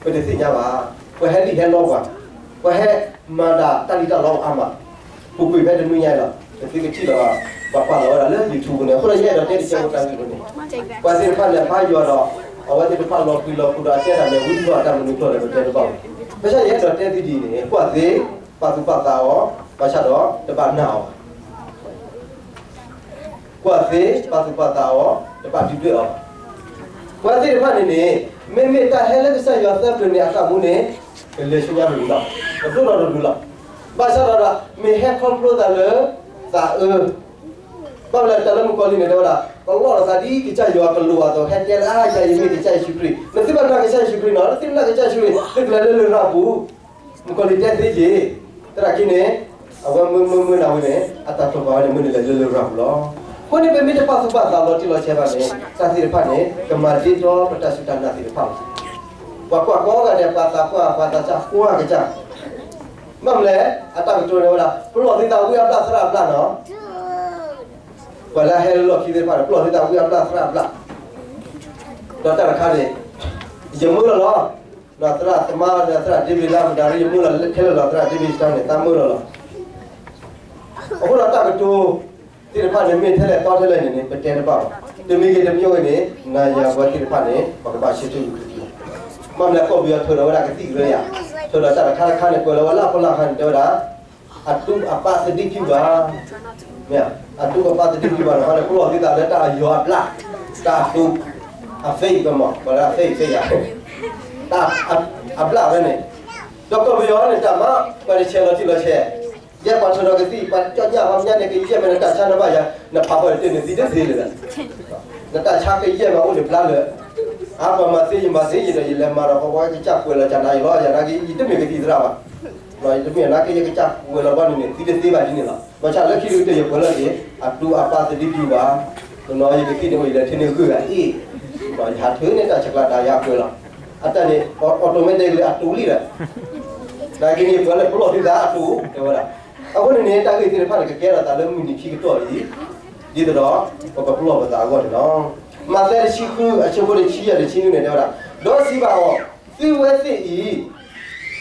ပတသ့ၣ်ညါဘၣ်. ပှၤဟဲလံၣ်ဟဲလီပှၤ, ပှၤဟဲမၤတၢ်တၢ်လံၣ်တၢ်လီပှၤအါမး, ပူၤကွံာ်ဖဲတနွံညါအံၤလီၤ. ပသုကထံၣ်လီၤ, ပှၤကွၢ်လီၤဝဲဒၣ်လၢ YouTube န့ၣ်, အဃိဒီးယအဲၣ်ဒိးတဲတစဲးဖိတၢ်ဂ့ၢ်န့ၣ်, ပှၤသ့ၣ်တဖၣ်န့ၣ် အဖးယွၤဒီး အဝဲသ့ၣ်တဖၣ်လီၤပျံၤလီၤဖုးဒီးအတဲဒၣ်န့ၣ် ဝံၤလီၤအတၢ်မနုၤကျိာ်ဒီး ပတဲတဘၣ်ဘၣ်. ဘၣ်ဆၣ်ယအဲၣ်ဒိးတဲသုဒ်အံၤန့ၣ်, ကွၢ်သ့, ပာ်သူၣ်ပာ်သးအီၤ, ဘၣ်ဆၣ်ဒီးတဘၣ်နာ်အီၤဘၣ်. ကွၢ်သ့, ပာ်သူၣ်ပာ်သးအီၤ, တဘၣ်ဒုၣ်ဒွဲၣ်အီၤဘၣ်. ပှၤသ့ၣ်တဖၣ်န့ၣ်န့ၣ်, မ့မ့ၢ်တၢ်ဟဲလၢကစၢ်ယွၤသၢပျၢၤန့ၣ် အတၢ်မူန့ၣ် ကလဲၤဆူညါတဒူၣ်လီၤ, ကဒိၣ်ထီၣ်တဒူၣ်လီၤ. ဘၣ်ဆၣ်ဒီး မ့ၢ်ဟဲခီဖျိသးလၢ သးအၢ ဘၣ်မနုၤလဲၣ် တၢ်လၢမုၣ်ကီၤလံၢ်န့ၣ် တဲဝဲဒၣ် ပလီၢ်လီၤသးဒ်ကစၢ်ယွၤကလိာ်အသိး ဟဲတဲလၢ ယၤယမ့ၢ်ကစၢ်ယ့ၣ်ၡူးခရံာ်, နသုဘၣ်နာ်ကစၢ်ယ့ၣ်ၡူးခရံာ်နီၤ, နသုနာ်ကစၢ်ယ့ၣ်ၡူးခရံာ် သုကလဲၤလၢလရာ်ပူၤ. မုၣ်ကီၤလံၢ်တဲသ့က့ၤ, သရၣ်ခံန့ၣ် အဝဲမၢမၢမၢနၤဝဲန့ၣ် အတၢ်တိာ်ပာ်ဝဲန့ၣ် မၢနလဲၤလၢလရာ်ပူၤလီၤ. အဃိန့ၣ် ပမ့ၢ်တပာ်သူၣ်ပာ်သးလီၤတံၢ်လီၤဆဲးဘၣ်န့ၣ် တၢ်သ့ၣ်တဖၣ်န့ၣ် ကမၤဒ့ဒီပတၢ်စူၢ်တၢ်နာ်သ့ၣ်တဖၣ်လီၤ. ပှၤကွၢ်ကိးဂၤဒဲး ပှၤသးပှၢ် ပှၤသးစၢ် ကွၢ်ကစၢ် မ့ၢ်မနုၤလဲၣ် အတၢ်ကတိၤန့ၣ်ဝဲဒၣ် ပလီၢ်သုသးဝံအဘျၣ်သရၣ်အဘျၣ်နီၤ. ပှၤလၢအဟဲလၢလီၢ်ခံသ့ၣ်တဖၣ်န့ၣ် ပလီၢ်သုသးဝံအဘျၣ်သရၣ်အဘျၣ်, ဒီးတၢ်တခါန့ၣ် ယမၢလီၤလီၤ, ဒီးသရၣ်သမါ သရၣ်ဒ့ဘ့ၣ်လၢမတၤရံ ယမၢလီၤထဲလၢာ်လီၤ သရၣ်ဒ့ဘ့ၣ်စတါန့ၣ် သးမၢလီၤလီၤ. အဃိဒီးတၢ်ကတိၤသ့ၣ်တဖၣ်န့ၣ် မ့ၢ်ထဲလဲၣ်တီထဲလဲၣ်န့ၣ်န့ၣ် ပတဲတဘၣ်ဘၣ်. တမံၤဂ့ၤတမံၤဂ့ၤန့ၣ် နၤယၤပှၤသ့ၣ်တဖၣ်န့ၣ် ပကဘၣ်ဆၢထၢၣ်လၢခရံာ်လီၤ. မ့ၢ်မနုၤလဲၣ်ကီၢ်ပယီၤထၢဒီးဝဲဒၣ်ကသံၣ်ကရၢယၤ, ထၢဒီးတၢ်တခါတခါန့ၣ် ကွဲးလီၤဝဲလၢအဖီလာ်အခါန့ၣ် တဲဝဲဒၣ် အတူၢ်အပၣ်သဒံးကံဘၣ်, မ့ၢ် အတူၢ်အပၣ်သဒံးကံဘၣ်န့ၣ် ပလီၢ်သုသးလၢတၢ်အယီၤအဘျၣ်, တၢ်အတူၢ်, အ faith မ့ၢ် ပှၤလၢအ faith faith ယၤ, တၢ်အဘျၣ်ဝဲန့ၣ်, ဒီးကီၢ်ပယီၤန့ၣ် တၢ်မၤပှၤတဆဲးလီၤတံၢ်လီၤဆဲး, ယဲပှၤထၢဒီးကသံၣ် ပှၤကၠီၣ်ညၣ်ပှၤမညါန့ၣ် ကယဲၢ်မးနတၢ်ဆါနဘၣ်ယၤ, နဖးပှၤတၢၢ်န့ၣ်သံတသ့လၢၤ, နတၢ်ဆါကယဲၢ်မးအိၣ်န့ၣ်ဘျါလၢာ်, အါပှၤမၤသ့ယမၤသ့ယဒီး ယလဲၤမၤဒီးပှၤကစၢ်ကွဲးလီၤကနၤယၤလီၤ, ယၤနာ်က့ ယတမ့ၢ်ကသံၣ်သရၣ်ဘၣ်, ယတမ့ၢ်နာ်က့ ယကစၢ်ကွဲးလီၤဘၣ်န့ၣ်န့ၣ် သံတသ့ဘၣ်ဒ်န့ၣ်လီၤ. ဘၣ်ဆၣ်လၢခံတကတၢၢ်ယကွဲးလီၤက့ၤ အတူၢ်အပၣ်သဒံးကံဘၣ်, တနီၤယကသံၣ်န့ၣ်အိၣ် ယလဲၤထၢန့ၢ်ဂုၢ်ဂၤအ့ၣ်, ယဟးထၢန့ၢ်တၢ်ဆဲးကျိးဒၣ်ယၤကွဲးလီၤ, အတၢ်န့ၣ် automatic လၢအတူၢ်လံဒီး နာ်က့န့ၣ် ပှၤလၢပလီၢ်သုသးအတူၢ် တဲဝဲဒၣ်. အဃိန့ၣ်န့ၣ် တၢ်ဂ့ၢ်သ့ၣ်တဖၣ်န့ၣ် ကကဲထီၣ်သးလၢမုၢ်နံၤခံကတီၢ်အံၤ, ဒ်သိးဒီး ပကပလီၢ်ပသးအဂီၢ်န့ၣ်လီၤ. မးသဲတဆံဃု အဆၢဖိတဆံယဲၢ် တဆံနွံန့ၣ် တဲဝဲဒၣ်, ဒီးစံးဘၣ်အီၤ, သုဝဲသ့ၣ်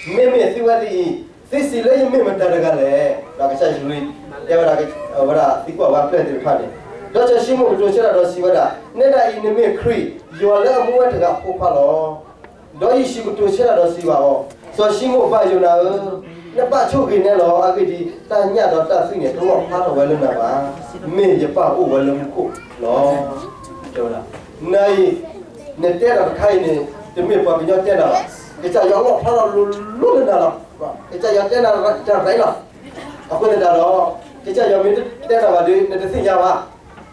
အံၤ မ့မ့ၢ်သုဝဲသ့ၣ်အံၤ သုစံးလၢယမ့ၢ်မတၤတဂၤလဲၣ်. ဒီးကစၢ်ယ့ၣ်ၡူးခရံာ် တဲဝဲဒၣ် အဝဲဒၣ်သံကွၢ်ဝဲအပျဲၢ်သ့ၣ်တဖၣ်န့ၣ်, ဒီးစီၤၡံမိၣ်ကတိၤဆၢတၢ်ဒီးစံးဝဲဒၣ်, နဲဒၣ်အံၤနမ့ၢ်ခရံာ် ယွၤလၢအမူဝဲတဂၤအဖိခွါလီၤ. ဒီးယ့ၣ်ၡူးကတိၤဆၢတၢ်ဒီးစံးဘၣ်အီၤ, စီၤၡံမိၣ်ဘၣ်ယိၤနၤဧၢ, နဘၣ်ဆိၣ်ဂ့ၤနဲလီၤ. အဂ့ၢ်ဒ်အံၤ, တၢ်ညၣ်ဒီးတၢ်သွံၣ်န့ၣ် တလီၣ်ဖျါထီၣ်ဝဲလၢနၤဘၣ်. မ့ၢ်ယပၢ်အိၣ်ဝဲလၢမူခိၣ်လီၤ. တဲဝဲဒၣ်, နၤအံၤ နတဲတၢ်တခါအံၤန့ၣ် တမ့ၢ်ပှၤကညီတဲနၤဘၣ်. ကစၢ်ယွၤလီၣ်ဖျါထီၣ်လိၤလိၤလၢနၤလီၤ. ကစၢ်ယွၤတဲနၤတၢ်ရၢလီၤ. အဃိသတးဒီး ကစၢ်ယွၤမ့ၢ်တတဲနၤဘၣ်ဒီး နတသ့ၣ်ညါဘၣ်.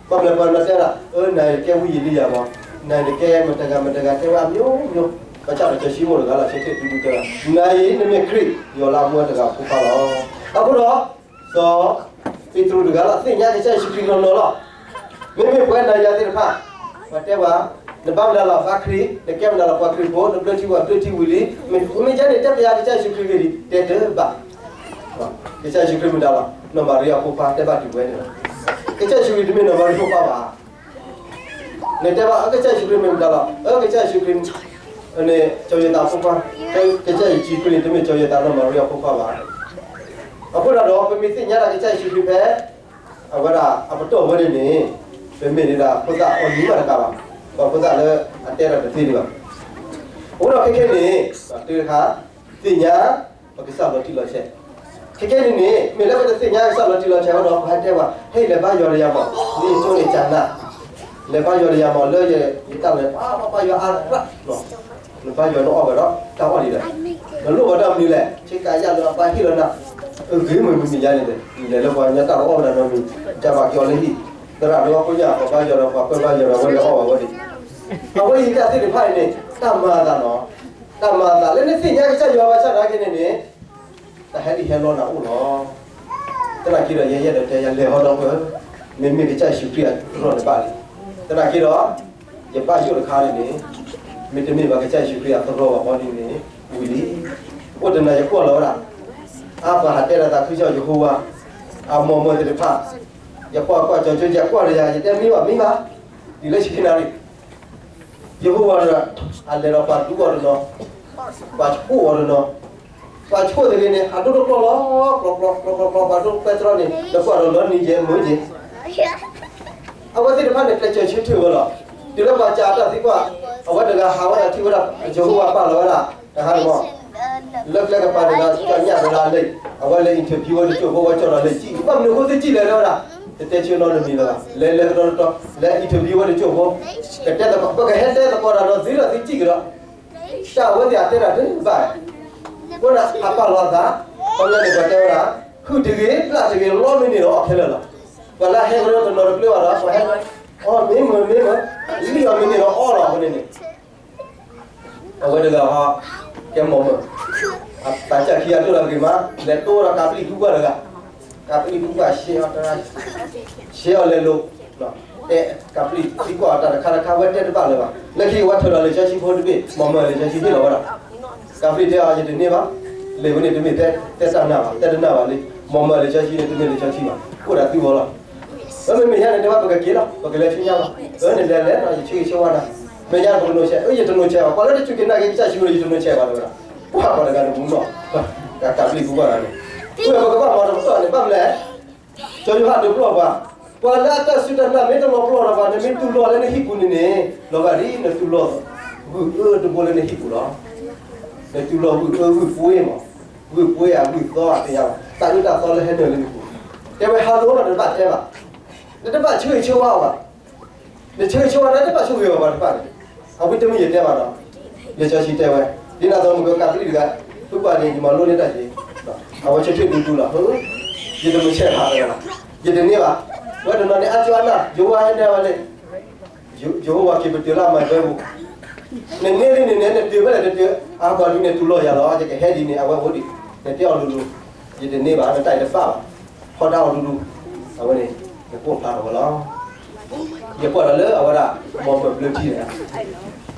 ဘၣ်မနုၤပှၤကညီတဲနၤ, အၢ နၤအံၤတကဲဝံယံၤလံယၤမး, နၤအံၤတကဲမတၤဂၤမတၤဂၤ တဲဝဲအမျိုးမျိုး, ဘၣ်ဆၣ်ဒီးစီၤၡံမိၣ်တဂၤလီၤ ဆၢထၢၣ်ဒူဒူတဲဝဲ, နၤအံၤ နမ့ၢ်ခရံာ် ယွၤလၢအမူဝဲတဂၤအဖိခွါလီၤ. အဃိဒီး စီၤပ့းတရူးတဂၤလီၤ သ့ၣ်ညါကစၢ်ယ့ၣ်ၡူးခရံာ်နီၢ်နီၢ်လီၤ. မ့မ့ၢ်ပဝဲနၤယၤသ့ၣ်တဖၣ်, ပှၤတဲပှၤ, နဘၣ်မနုၤလီၤ ဘါခရံာ်, နကဲမနုၤလီၤ ပှၤခရံာ်ဖိ, နဘျၢထံဝဲဘျၢထံဝံၤလံ, မ့ၢ်ကဲန့ၣ် တဲပျးကစၢ်ယ့ၣ်ၡူးခရံာ်ဂ့ၤလံ, တဲတဘၣ်. ကစၢ်ယ့ၣ်ၡူးခရံာ်မတၤလီၤ, နီၢ်မၤရံအဖိခွါ တဲဘၣ်တုၤဝဲန့ၣ်လီၤ. ကစၢ်ယ့ၣ်ၡူးခရံာ်တမ့ၢ်နီၢ်မၤရံဖိခွါဘၣ်. နတဲဘၣ် အကစၢ်ယ့ၣ်ၡူးခရံာ်မ့ၢ်မတၤလီၤ, အကစၢ်ယ့ၣ်ၡူးခရံာ်န့ၣ် စီၤယိၤသးအဖိခွါ, ကစၢ်ယ့ၣ်ၡူးခရံာ်န့ၣ် တမ့ၢ်စီၤယိၤသးနီၢ်မၤရံအဖိခွါဘၣ်. အဃိဒီး ပမ့ၢ်သ့ၣ်ညါဒၣ်ကစၢ်ယ့ၣ်ၡူးခရံာ်ဖဲ အဝဲဒၣ်အပတီၢ်ဝဲန့ၣ်န့ၣ်, ပမ့ၢ်ဒၣ်ဖိသၣ်အီၣ်နံၤမးတကးဘၣ်, ဒီးဖိသၣ်လၢအတဲတၢ်တသ့ဒံးဘၣ်. အဃိဒီးခဲခဲန့ၣ် တုၤတခါ သ့ၣ်ညါ ပကစၢ်လီၤတံၢ်လီၤဆဲး, ခဲခဲန့ၣ်န့ၣ် မ့ၢ်လၢပတသ့ၣ်ညါကစၢ်လီၤတံၢ်လီၤဆဲးအဃိဒီး ပှၤဟဲတဲပှၤ, ဟဲလဲၤဘါယွၤဒီးယၤမး, မ့ၢ်ဆိန့ၣ်ကနၣ်, လဲၤဘါယွၤဒီးယၤမး လၢယတၢ်လဲၤ ပှၤဘါယွၤအါရၣ်, နဘါယွၤနအီၣ်ဝဲဒီးတၢ်အီၣ်ဒံးဒီး, နလိၣ်ဘၣ်တၢ်မနုၤလဲၣ်, ဆ့ကၤယၢ်လၢအပၢ်ဟ့ၣ်လီၤနၤ, အဂ့ၤမ့ၢ်မုၢ်မံၤယါန့ၣ်, လဲၤလၢပှၤကညီတၢ်အီၣ်ဝဲဒၣ်နီတမံၤ, တၢ်ဘၣ်က့ၤအီၤလၢဟံၣ်, သရၣ်ဒိအဖိညၣ် ပှၤဘါယွၤဒီးပှၤကွဲဘါယွၤဒီးဝဲလဲၤအီၣ်ဘၣ်ဝဲဒၣ်. အဝဲအံၤတၢ်သ့ၣ်တဖၣ်အံၤန့ၣ် တၢ်မၤအသးနီၤ, တၢ်မၤအသးလၢနသ့ၣ်ညါကစၢ်ယွၤဘၣ်ဆၣ်နာ်က့န့ၣ်န့ၣ် တၢ်ဟဲလံဟဲလီနၤအိၣ်လီၤ. သနာ်က့ဒီး ယဲယဲဒိးတဲယၤလဲၤဟီဒီးပှၤ, မ့မ့ၢ်ကစၢ်ယ့ၣ်ၡူးခရံာ်အသရိာ်န့ၣ်ဘၣ်လံ. သနာ်က့ဒီး ယဘၣ်ယိၣ်တခါန့ၣ်န့ၣ်, မ့တမ့ၢ်ဘၣ်ကစၢ်ယ့ၣ်ၡူးခရံာ်အသရိာ်ဘၣ်ဃီန့ၣ်န့ၣ်, ဝံၤလံ. အိၣ်တနၤယကွၢ်လီၤဝဲဒၣ်, အါပှၤဟးတဲလီၤသးခုကစီၣ်ယဟိဝၤ, အမိၢ်မိၢ်သ့ၣ်တဖၣ်, ယကွၢ်ကွၢ်ကၠီကၠိ ယကွၢ်ဒီးယၤ ယတဲမ့ၢ်ဘၣ်မ့ၢ်ဘၣ်, ဒ်လၢဆံခံနၣ်ရံၣ် ယဟိဝၤဒီး အလဲၤဒီးပှၤဒူအီၤတနီၤ, ပှၤဆိၣ်အီၤတနီၤ, ပှၤဆိၣ်တဂ့ၤန့ၣ် ဟးဒိၣ်တကျီၢ်လီၤ, ကျီကျီကျီကျီကျီ ပှၤဒိၣ်ပဲတြီန့ၣ် ဒီးကွၢ်ဒီးလီၤနံၤယဲၢ်မုၢ်ယဲၢ်, အဝဲသ့ၣ်တဖၣ်န့ၣ် ကျဲးစၢးဆၢထၢၣ်ဝဲလီၤ. တုၤလၢပှၤစံးတၢ်သံကွၢ်, အဝဲတဂၤဟးဝဲဒၣ်ထံၣ်ဝဲဒၣ် ယဟိဝၤပာ်လီၤဝဲဒၣ် တဟါန့ၣ်မး လၢကျဲကပၤတဂၤ ကၠီညၣ်တဂၤလၢ အဝဲလဲၤ interview ဝဲတကၠိၢ်ဖိ ဝဲကၠီဒီးလဲၤစံၣ် ဘၣ်မနုၤအဃိသုစံၣ်လဲၤလၢဝဲဒၣ်, တတဲဆၢနီတမံၤလၢၤဘၣ်, လဲၤလဲၤကဒီးတတီၤ လဲၤ interview ဝဲတကၠိၢ်ဖိ, ကတဲသကိး ပကဟဲတဲသကိးတၢ်ဒီးသုဒီးသုစံၣ်ကဒီး, တၢ်အဝဲသ့ၣ်အတဲတၢ်တဘၣ်, အဃိန့ၣ် အပာ်လီၤအသး, ခီပညီန့ၣ် ပှၤတဲဝဲဒၣ်, ဟုၣ်တဂ့ၤ ပျၢ်တဂ့ၤ လီမ့ၢ်န့ၢ်ဒီးအီၣ်ခဲလၢာ်လီၤ. ပှၤလၢအဟဲကဒီးတနီၤတကျၢၤဘၣ်ဒီး ပှၤဟဲ, အီၣ်မ့ၢ်မုာ်မ့ၢ်မုာ်, လံၣ်အီၣ်မ့ၢ်န့ၢ်ဒီးအီၣ်လီၤအဃိန့ၣ်န့ၣ် အဝဲတဂၤဟီ, ကဲမိၢ်မုၢ်, အသးစၢ်ခံဂၤတိၢ်ဒီးဂ့ၤမး, လဲၤတိၢ်ဒီးကးပျံၣ်ကူပှၢ်တဂၤ, ကးပျံၣ်ကူပှၢ်ရှဲအီၤတဂၤ, ရှဲအီၤလဲၤလိၤ, တဲကးပျံၣ်သံကွၢ်အီၤတၢ်တခါတခါ ဝဲတဲတဘၣ်လၢၤဘၣ်, လၢခံအဝဲထၢၣ်ဒီးလံာ်စီဆှံဖိတဘ့ၣ်, မိၢ်မုၢ်လံာ်စီဆှံဟ့ၣ်လီၤဝဲဒၣ်, ကးပျံၣ်တဲအီၤ ယတန့ၢ်ဘၣ်, လံာ်ဝဲန့ၣ်တမ့ၢ်တဲတၢ်နၢ်ဘၣ်, တဲတၢ်နၢ်ဘၣ်လံ, မိၢ်မုၢ်လံာ်စီဆှံန့ၣ် တမ့ၢ်လံာ်စီဆှံဘၣ်, အိၣ်ဒၣ်သံဝဲလီၤ မ့မ့ၢ်ယၤန့ၣ် တဲဘၣ်ပကက့ၤလီၤ, ပကလဲၤဆူညါလီၤ, အၢန့ၣ်လဲၤလဲၤဒီး ယဆၢဂ့ၤဆၢဝါနၤ, မ့ၢ်ညါပကနိးဆဲး, အၢ ယတနိးဆဲးဘၣ်, ပှၤလၢတစူၢ်က့ၤနာ်က့ၤကစၢ်ယ့ၣ်ၡူးခရံာ် ယတနိးဆဲးဘၣ်တဲဝဲဒၣ်, ပှၤပှၤတဂၤန့ၣ်မူနီၢ်, ကးပျံၣ်ကူပှၢ်တဂၤန့ၣ်, မ့ၢ်ပကဘၣ်မၤတပတီၢ်န့ၣ် ဘၣ်မနုၤလဲၣ်, စီၤယိၤဟၣ်ဒုးပလီၢ်ပှၤ, ပှၤလၢအတၢ်စူၢ်တၢ်နာ်မ့ၢ်တလီၤပလိာ်ဒီးပှၤန့ၣ် မ့ၢ်တူၢ်လိာ်လၢနဟံၣ်ပူၤန့ၣ်န့ၣ်, လီၤဂာ်ဒ်နတူၢ်လိာ် ဂုၢ်အၢတဘိလၢနဟံၣ်ပူၤလီၤ, နတူၢ်လိာ်ဂုၢ်အၢဂုၢ်ပှ့ၤမး, ဂုၢ်ပှ့ၤဧါဂုၢ်သီဧါသ့ၣ်ညါဘၣ်, တၢ်အၢတၢ်သီလၢဟဲနုာ်လၢနပူၤ, တဲဝဲဟါလိၤလီၤ နတဘၣ်တဲဘၣ်, နတဘၣ်ဆၢဂ့ၤဆၢဝါအီၤဘၣ်, နဆၢဂ့ၤဆၢဝါနတဘၣ်ဆိၣ်ဂ့ၤအီၤဘၣ်တဖၣ်န့ၣ်, အဝဲတမ့ၢ်ယတဲဘၣ်ဒီး, လံာ်စီဆှံတဲဝဲ, ဒ်န့ၣ်အသိးမ့ၢ်ကကးပျံၣ်တဂၤ, ဖုပှၢ်န့ၣ် ယမၤလိန့ၢ်တၢ်က့ၤ, အဝဲဆၢထၢၣ်ဒူဒူလီၤ, ယတမ့ၢ်ဆဲးဘၣ်, ယတန့ၢ်ဘၣ်, ဝဲတနီၤန့ၣ် အါကၠိအါနၢ် ယိၤဝါဟဲတဲဝဲလံ ယိၤဝါက့ၤပတုာ်လၢအမၤဘၢပူၤ, နန့ၢ်ဒ်န့ၣ်န့ၣ် နတုၤဖဲလဲၣ်တတုၤ, အပှၤဒုးန့ၣ်တူၢ်လိာ်ယၤလီၤ, ယကဟဲဒ်န့ၣ် အဝဲအိၣ်ဒံး, နတဲအီၤဒူဒူ, ယတန့ၢ်ဘၣ် နတၢ်အံၤတဘၣ်ဘၣ်, ထီဒါအီၤဒူဒူ, အဝဲန့ၣ်, နကိးဖျါထီၣ်ဝဲလီၤ, ယကွၢ်ဒီးလၢအဝဲဒၣ်, မိၢ်မုၢ်ဘျၢထံန့ၣ်,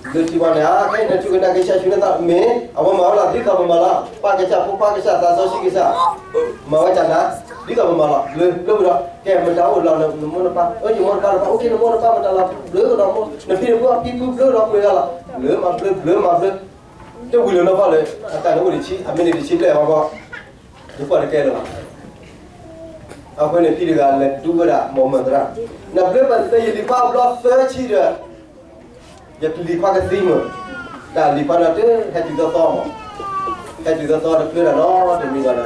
ဘျၢထံဝဲန့ၣ် ခဲအံၤနစူၢ်က့ၤနာ်က့ၤကစၢ်ယ့ၣ်ၡူးန့ၣ်သးမ့ၢ်, အဝဲမၤဝဲလီၤ ဒ်သိးပမၤလီၤ, ပၢ်ကစၢ်ဖိခွါကစၢ်သးစီဆှံကစၢ်, မၤဝဲတၢ်နၤ, ဒ်သိးပမၤလီၤ, ဘျၢဘျၢဝဲဒီး ကဲမတၤအိၣ်လီၤနမိၢ်နပၢ်, အၢ ယမိၢ်နပၢ်တပၢ် အိၣ်က့ၤနမိၢ်နပၢ်မတၤလီၤ, ဘျၢဒီးမိၢ်, နဖံနဖုအဖံဖုဘျၢဒီးပှဲၤဂၤလီၤ, ဘျၢမၤဘျၢ ဘျၢမၤဘျၢ, တဝံၤလၢၤနီၢ်ကီၢ်လၢ အတၢ်န့ၣ်အိၣ်တဆံ, အမ့ၢ်န့ၣ်တဆံဘျဲၣ်အီၤကီး, ယကွၢ်တကဲလၢၤဘၣ်, အဃိန့ၣ်ဖံတဂၤလဲၤဒူဝဲဒၣ်မိၢ်မုၢ်သရၣ်, နဘျၢပသးယလံၤခွါအဘျီသၢဆံဒီး ယလံၤခွါကသံမုၢ်, တၢ်လံၤခွါဒီးတဟဲတုၤသီသီမး, ဟဲတုၤသီသီတဖျၢၣ်တၢ်နီတမံၤဘၣ်ဒီး, လဲၤတုၤနဘၣ်မလီၤဘၣ်သီခါ,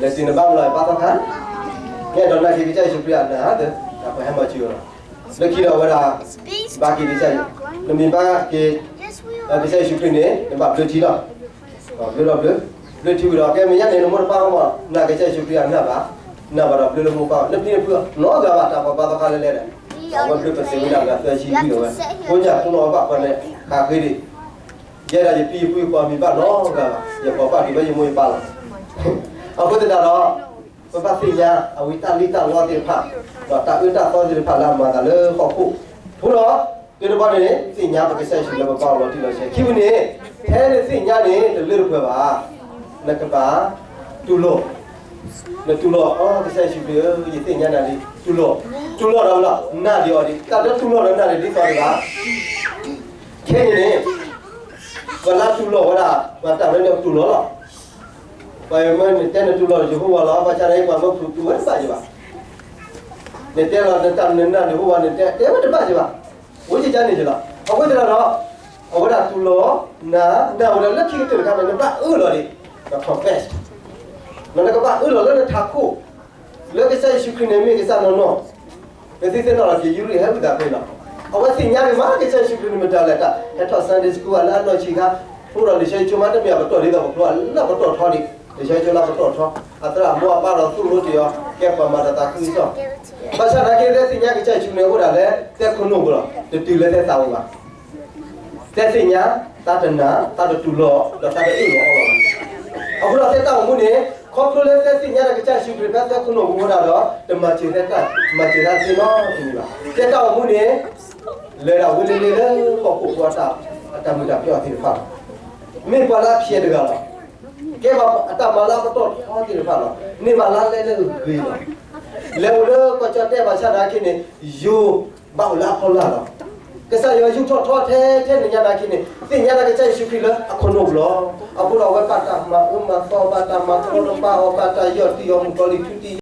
ယအဲၣ်ဒိးနာ်က့ၤကစၢ်ယ့ၣ်ၡူးခရံာ်အနၢ်ဟါသၢ, တၢ်ပှၤဟဲမၤစၢၤလီၤ, လၢခံဒီးအဝဲဒၣ်, ဘၣ်က့ၤကစၢ်ယွၤ, နမ့ၢ်ဘၣ်က့ၤ, ကစၢ်ယ့ၣ်ၡူးခရံာ်န့ၣ် နဘၣ်ဘျၢထံလီၤ ဘျၢဒီးဘျၢ, ဘျၢထံဝံၤဒီး ကဲမ့ၢ်ညါန့ၣ် နမိၢ်နပၢ်မး နာ်ကစၢ်ယ့ၣ်ၡူးခရံာ်အနၢ်ဘၣ်, နၢ်ဘၣ်ဒီးဘျၢလၢမိၢ်ပၢ်, နဖံနဖုနီတဂၤဘၣ် တၢ်ပှၤဘါသီခါလဲၣ်လဲၣ်ဒီး, အဝဲဘျၢပသံဝဲဒၣ်တဂၤသၢဆံဝံၤဒီးဝဲ, ဖိညၣ်ဖိနီၢ်ဝဲဘၣ်ပှၤန့ၣ်, ဃးဃ့ဒံး, ယဲဒၣ်ယဖံယဖုယပှၤမံၤဘၣ်နီတဂၤဘၣ်, ယပှၤဘၣ်ဒံးဝဲယမိၢ်ယပၢ်လီၤ, အဃိသတးဒီး ပဘၣ်သ့ၣ်ညါအဝဲတၢ်လံၣ်တၢ်လီသ့ၣ်တဖၣ်, ဒီးတၢ်အၢတၢ်သီသ့ၣ်တဖၣ်လၢအမၤသးလၢဟီၣ်ခိၣ်, အဃိဒီး, တၢတဘီန့ၣ် သ့ၣ်ညါပကစၢ်ယ့ၣ်ၡူးလၢပဘါအီၤလီၤတံၢ်လီၤဆဲး, ခံဝံၤန့ၣ်, ဖဲနသ့ၣ်ညါန့ၣ် တလၢတပှဲၤဘၣ်, နကဘၣ်, တူၢ်လိာ်, နတူၢ်လိာ်အီၤ ကစၢ်ယ့ၣ်ၡူးခရံာ်ဧၢ ယသ့ၣ်ညါနၤလံ, တူၢ်လိာ်, တူၢ်လိာ်ဒီးလီၤ နာ်ဒံးအီၤဒံး, တၢ်လၢတူၢ်လိာ်ဒီးနာ်န့ၣ်ဒ်သိးဒံးဘၣ်, ခဲအံၤန့ၣ်, ပှၤလၢတူၢ်လိာ်ဝဲဒၣ်, ပှၤတၢ်ဝဲန့ၣ်တူၢ်လိာ်လီၤ ပှၤမ့ၢ်နတဲနတူၢ်လိာ်ယဟိဝၤလီၤ ဘၣ်ဆၣ်န့ၣ် ပှၤမၢဖုးတူၢ်ဝဲတဘၣ်ယဘၣ်, နတဲလီၤနတၢ်နနာ်ယဟိဝၤန့ၣ် တဲတဲဝဲတဘၣ်ယဘၣ်, အိၣ်ယကန့ၣ်ယလီၤ, အဃိသတးဒီး, အဝဲဒၣ်တူၢ်လိာ်, နာ်, နာ်ဝဲဒၣ်လၢခံကတၢၢ်တခါန့ၣ် နဘၣ်အၢၣ်လီၤဒံး, ဒီး confess, နကဘၣ်အၢၣ်လီၤလၢနထးခိၣ်, လၢကစၢ်ယ့ၣ်ၡူးခရံာ်န့ၣ်မ့ၢ်ကစၢ်နီၢ်နီၢ်, ပသံသ့ၣ်နီၣ်လီၤက့ၤယူရံၣ်ဟဲဝံသးဖဲလီၤ, အဝဲသ့ၣ်ညါဂ့ၤမး ကစၢ်ယ့ၣ်ၡူးခရံာ်န့ၣ်မတၤလဲၣ်တၢ်, ဟဲထီၣ် Sunday school လၢအနီၢ်ဆံးခါ, ဖျိဒီးလံာ်စီဆှံမးတမ့ၢ်အပတီၢ်ဒ်သိးပဖျိလၢပတီၢ်ထီဒံး, လံာ်စီဆှံလၢပတီၢ်ထီ, အသရၣ်မိၢ်အပၢ်ဒီးသူၣ်လိတ့ၢ်အီၤ, ကဲပှၤမၤတၢ်သးခုကစီၣ်, ဘၣ်ဆၣ်သနာ်က့သ့ၣ်ညါကစၢ်ယ့ၣ်ၡူးန့ၣ်အိၣ်ဒၣ်လၢသဲခိၣ်နူာ်ပူၤလီၤ, တတုၤလၢသဲသးပူၤဘၣ် သ့ၣ်ညါ, သးတနာ်, သးတတူၢ်လိာ်, ဒီးသးတအၢၣ်လီၤအီလီၤဘၣ်, အဃိဒီးသဲတၢ်အိၣ်မူန့ၣ်, ခီဖျိလၢသဲသ့ၣ်ညါဒီးကစၢ်ယ့ၣ်ၡူးခရံာ်ဖဲသဲခိၣ်နူာ်ပူၤဝဲဒၣ်ဒီး, တမၤစၢၤသဲတၢ်, မၤစၢၤသးသ့နီတမံၤဘၣ်, သဲတၢ်အိၣ်မူန့ၣ်, လဲၤဒၣ်ဝဲလၢလၢလၢဟီၣ်ခိၣ်ဖိအတၢ်, အတၢ်မုာ်တၢ်ပျီၢ်သ့ၣ်တဖၣ်လီၤ, မ့ၢ်ပှၤလၢအဖျဲးတဂၤလီၤ, ကဲဘၣ်အတၢ်မၤလၢအပတီၢ်ထီသ့ၣ်တဖၣ်လီၤ, န့ၢ်ဘၣ်လၢလဲလၢဂ့ၤလီၤ, လဲၤအိၣ်လၢကီၢ်ကၠီၣ်တဲၣ်ဘၣ်ဆၣ်သနာ်က့န့ၣ်, ယိၤ, ဘၣ်အိၣ်လၢအဖီလာ်လီၤ ကစၢ်ယွၤယူးထီၣ်ထီထဲထဲန့ၣ်ညါနာ်က့န့ၣ် သ့ၣ်ညါလၢကစၢ်ယ့ၣ်ၡူးခရံာ်လၢအခိၣ်နူာ်ပူၤလီၤ. အဃိဒီးအဝဲဘၣ်တၢ်မၤအၢမၤသီ ဘၣ်တၢ်မၤသီတဘၣ်အီၤ ဘၣ်တၢ်ယီၢ်တံၢ်အီၤ မုၣ်ကီၤလံၢ်ထူတံၢ်